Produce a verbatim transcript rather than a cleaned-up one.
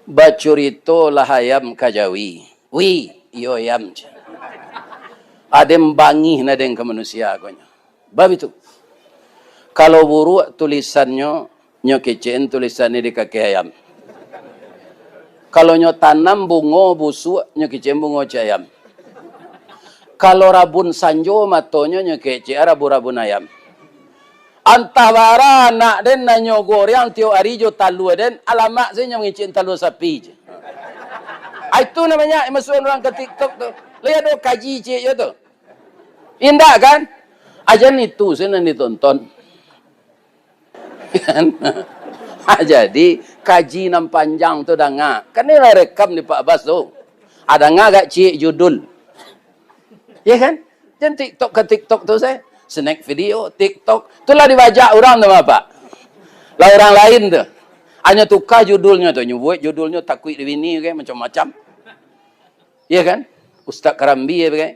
Bacuritolah ayam ka jawi. Wi, iyo ayam, ceh. Aden bangih na den ka manusia ko nyo. Bab itu. Kalau buruak tulisannyo, nyo kecekan tulisan di kaki ayam. Kalau nyo tanam bungo busuak, nyo kecekan bungo cayam. Kalau rabun sanjo matonyo, nyo kecekan rabun-rabun ayam. Antah bara anak den nan nyo goreang tiok ari jo talua den, alamak sajo nyo mangecek talua sapi je. Ah, itu namanya masukan urang ka TikTok tu. Lai ado kaji ciek jo tu. Indak kan? Aja itu sajo nan ditonton. Kan? Ah, jadi, kaji nan panjang tu danga. Kan ni lah rekam di Pak Bas tu. Ah, danga agak ciek judul. Ya kan? Jan TikTok ka TikTok tu sajo. Snack video, TikTok. Itulah dibajak urang tu, Bapak. Lah urang lain tu. Hanyo tukar judulnyo tu. Nyo buek judulnyo takuik di bini, kan? Macam-macam. Ya kan? Ustaz Karambia, kan?